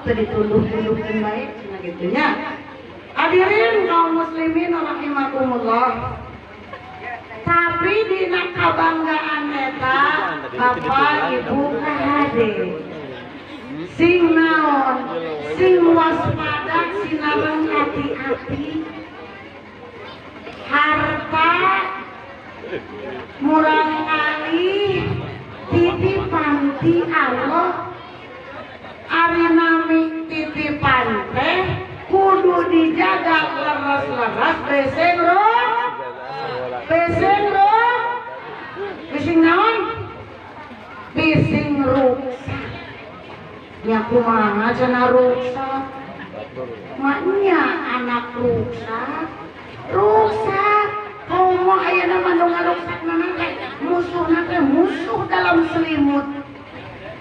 Teu ditunduh-tunduhkeun bae cenah kitu nya. Hadirin kaum muslimin rahimakumullah. Tapi dina kabanggaan eta Bapak Ibu kahade. Sing naon, sing waspada sinareng hati-hati. Harta murang kali titipan ti Allah. Ari nami titipan teh kudu dijaga leres-leres beseng ruk beseng ruk bising naon bising ruksak nya kumaha cenah ruksak maknya anak ruksak ruksak komo ayeuna mah nu ngaruksakna teh musuhna teh musuh dalam selimut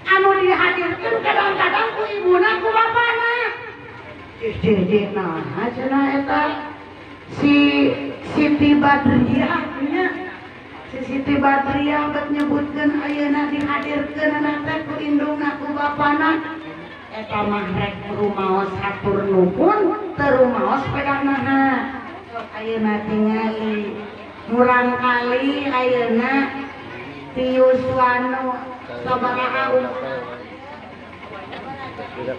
anu dihadirkeun kadang-kadang ku ibuna ku bapana. Jeh nah cenah eta si Siti Badriah nya si Siti Badriah bet nyebutkeun ayeuna dihadirkeun teh ku indungna ku bapana eta mah rek rumaos hatur nuhun teu rumaos pedanaha. Sok ayeuna tingali murang kali ayeuna tiuswanu sabaraha umur 10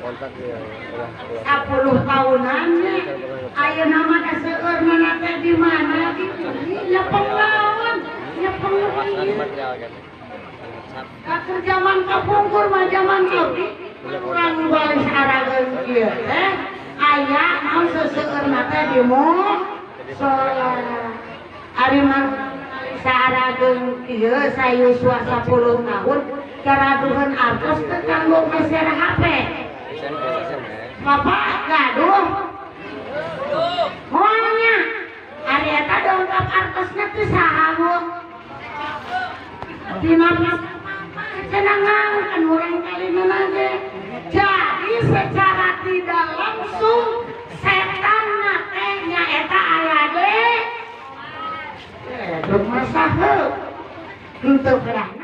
tahunannya ayeuna mah da seueurna teh di mana gitu nyepeng naon nyepeng ka zaman kapungkur mah zaman abdi urang balis arageun kieu teh aya naon seseueurna teh di mushola. Ari mah saarageun kieu sayuswa 10 tahun karaduheun artos teu kanggo meser HP. Bapak gaduh moalnya ari eta dongkap artosna teh saha Bu dina cenah kan urang kalimana ge. Jadi secara tidak langsung setan teh nya eta aya ge. Rumah saheu henteu kerahna.